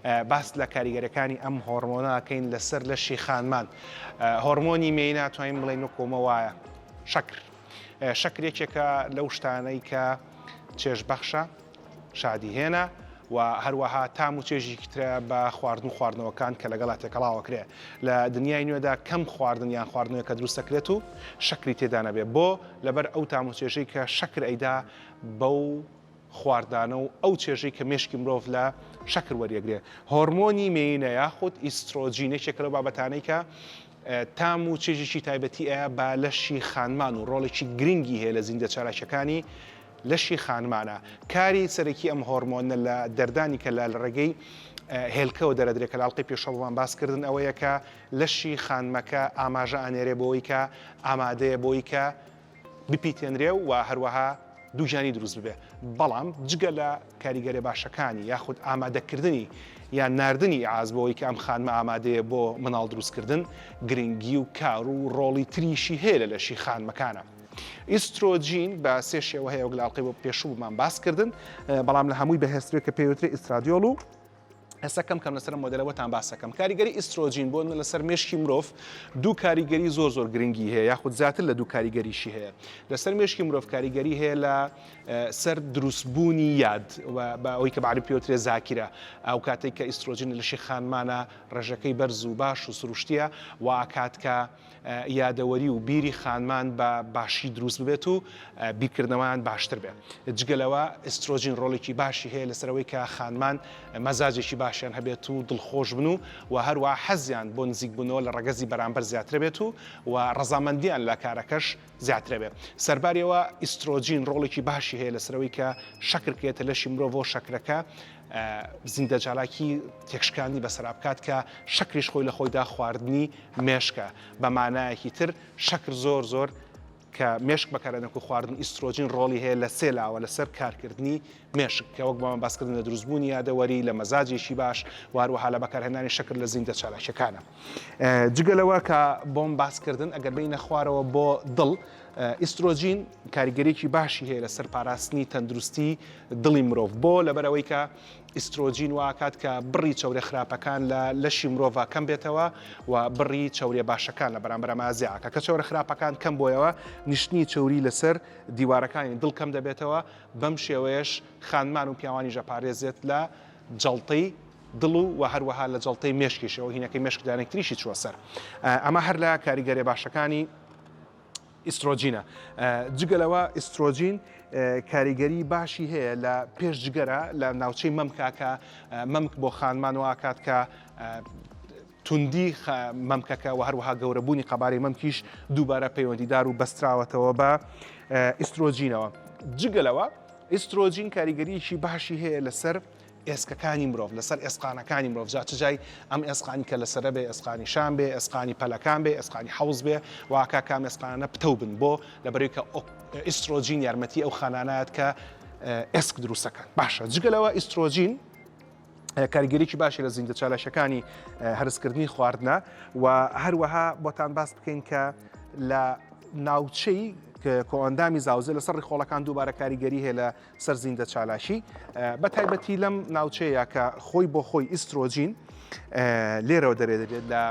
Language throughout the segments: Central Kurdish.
باس لە کاریگەریەکانی ئەم هۆڕمۆنە ئەکەین لەسەر لەشی خانمان. هۆڕمۆنی مێینە توانین بڵێین وەکو ئەمە وایە شەکر. شەکر یەکێکە لەو شتانەی کە چێژبەخشە، شادیهێنە و هەروەها تام و چێژێکی ترە بە خواردن و خواردنەوەکان کە لەگەڵا تێکەڵاوەکرێ. لە دنیای نوێدا کەم خواردن یان خواردنەوەیەک کە دروست دەکرێت و شەکری تێدا نەبێ. بۆ؟ لەبەر ئەو تام و چێژەی کە شەکر ئەیدا بەو خواردانە و ئەو چێژەی کە مێشکی مرۆڤ لە شەکر وەریەگرێ. هۆرمۆنی مێینە یاخود ئیسترۆجین یەکێکە لەو بابەتانەی کە تام و چێژێکی تایبەتی ئەیا بە لەشی خانمان و ڕۆڵێکی گرنگی هەیە لە زیندە چالاکیەکانی لەشی خانمانە. کاری سەرەکی ئەم هۆرمۆنە لە دەردانی کە لە ڕێگەی هێلکەوە دەرەدرێ کە لە ئەڵقەی پێشەوەمان باس کردن ئەوەیە کە لەشی خانمەکە ئاماژە ئەنێرێ بۆی کە ئامادەیە بۆی کە بپیتێنرێ و هەروەها دووگیانی دروست ببێ، بەڵام جگە لە کاریگەرە باشەکانی یاخود ئامادەکردنی یان ناردنی ئیعاز بۆ ئەوەی کە ئەم خانمە ئامادەیە بۆ منداڵ دروستکردن، گرنگی و کار و ڕۆڵی تریشی هەیە لە لەشی خانمەکانا. ئیسترۆجین بە سێ شێوە هەیە وەک لە ئەڵقەی پێشوو بۆمان باس کردن، بەڵام لە هەمووی بەهێزترە کە پێی وترێ ئیسترادیۆل و ئێستا کەم کەم لەسەر ئەم مۆدێلە بۆتان باس ئەکەم. کاریگەری ئیسترۆجین بۆ لەسەر مێشکی مرۆڤ دوو کاریگەری زۆر زۆر گرنگی هەیە یاخود زیاتر لە دوو کاریگەریشی هەیە. لەسەر مێشکی مرۆڤ کاریگەری هەیە لە سەر دروستبوونی یاد و بە ئەوەی کە بە عەرەبی پێوترێ زاکیرە. ئەو کاتێک کە ئیسترۆجین لە لەشی خانمانە ڕێژەکەی بەرز و باش و سروشتیە وا ئەکات کە یادەوەری و بیری خانمان بە باشی دروست ببێت و بیرکردنەوەیان باشتر بێت. جگە لەوە ئیسترۆجین ڕۆڵێکی باشی هەیە لەسەر ئەوەی کە خانمان مەزاجێکی باشیان هەبێت و دڵخۆش بن و و هەروەها حەزیان بۆ نزیکبوونەوە لە ڕەگەزی بەرامبەر زیاتر بێت و و ڕەزامەندیان لە کارەکەش زیاتر بێت. سەرباری ئەوە ئیسترۆجین ڕۆڵێکی باشی هەیە لەسەر ئەوەی کە شەکر بکەوێتە لەشی مرۆڤەوە شەکرەکە زیندەچالاکی تێکشکاندنی بەسەرا بکات کە شەکریش خۆی لە خۆیدا خواردنی مێشکە بە مانایەکی تر شەکر زۆر زۆر کە مێشک بەکارێنەکو خواردن ئیسترۆجین ڕۆڵی هەیە لە سێ لاوە لەسەر کارکردنی مێشک کە وەک بەمان باسکردن لە دروستبوونی یادەوەری لە مەزاجێکی باش و هەروەها لە بەکارهێنانی شەکر لە زیندە چالاکیەکانە جگە لەوە کە بۆم باسکردن ئەگەر بینە خوارەوە بۆ دڵ ئیسترۆجین کاریگەریی باشی هەیە لەسەر پاراستنی تەندروستی دڵی مرۆڤ بۆ لەبەرئەوەی کە ئیسترۆجین واکات کە بڕی چەورە خراپەکان لە لەشی مرۆڤا کەم بێتەوە و بڕی چەوریە باشەکان لە بەرامبەر ئەمە زیاکە کە چەورە خراپەکان کەم بۆیەوە نیشتنی چەوری لەسەر دیوارەکانی دڵ کەم دەبێتەوە بەم شێوەیەش خانمان و پیاوانیش ئەپارێزێت لە جەڵتەی دڵ و و هەروەها لە جەڵتەی مێشکیشەوە هینەکەی مێشک دانێکتریشی چووە سەر ئەمە هەر لە کاریگەریە باشەکانی ئیسترۆجینە. جگە لەوە ئیسترۆجین کاریگەری باشی هەیە لە پێش جگەرە لە ناوچەی مەمکا کە مەمک بۆ خانمان واکات کە توندی مەمکەکە و هەروەها گەورەبوونی قەبارەی مەمکیش دووبارە پەیوەندیدار و بەستراوەتەوە بە ئیسترۆجینەوە. جگە لەوە ئیسترۆجین کاریگەریی باشی هەیە لەسەر ئێسکەکانی مرۆڤ، لەسەر ئێسقانەکانی مرۆڤ، جا چ جای ئەم ئێسقانی کەلەسەرە بێ، ئێسقانی شان بێ، ئێسقانی پەلەکان بێ، ئێسقانی حەوز بێ، واکا کام ئێسقانانە پتەو بن، بۆ؟ لەبەرئەوەی کە ئیسترۆجین یارمەتی ئەو خانانەیات کە ئێسک دروستەکەن. باشە جگە لەوە ئیسترۆجین کاریگەریی باشی لە زیندە چالاکیەکانی هەرسکردنی خواردنە و هەروەها بۆتان باس بکەین کە لە ناوچەی کۆئەندامی زاوزێ لەسەر ڕیخۆڵەکان دووبارە کاریگەری هەیە لە سەر زیندە چالاکی بە تایبەتی لەم ناوچەیە کە خۆی بۆ خۆی ئیسترۆجین لێرەوە دەرێ دەبێت لە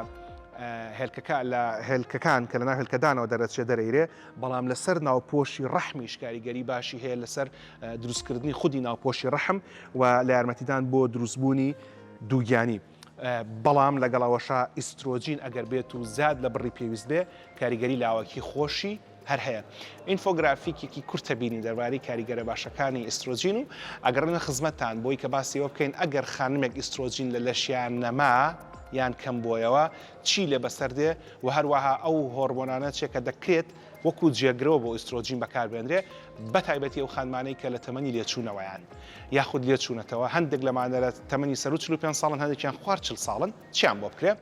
هێلکەکە لە هێلکەکان کە لەناو هێلکەدانەوە دەرەچێت دەرەیرێ بەڵام لەسەر ناوپۆشی ڕەحمیش کاریگەری باشی هەیە لەسەر دروستکردنی خودی ناوپۆشی ڕەحم و لە یارمەتیدان بۆ دروستبوونی دووگیانی. بەڵام لەگەڵ ئەوەشا ئیسترۆجین ئەگەر بێت و زیاد لە بڕی پێویست بێ کاریگەری لاوەکی خۆشی هەر هەیە. ئینفۆگرافیکێکی کورتە بینین دەربارەی کاریگەرە باشەکانی ئیسترۆجین و ئەگەڕێنە خزمەتتان بۆی کە باسی ئەوە بکەین ئەگەر خانمێک ئیسترۆجین لە لەشیا نەما یان کەم بۆیەوە چی لێ بەسەر دێ و هەروەها ئەو هۆرمۆنانە چیە کە دەکرێت وەکو جێگرەوە بۆ ئیسترۆجین بەکاربێنرێ بە تایبەتی ئەو خانمانەی کە لە تەمەنی لێچوونەوەیان یاخود لێچوونەتەوە هەندێک لەمانە لە تەمەنی سەروو 45 ساڵن هەندێکیان خوار 40 ساڵن چیان بۆ بکرێ؟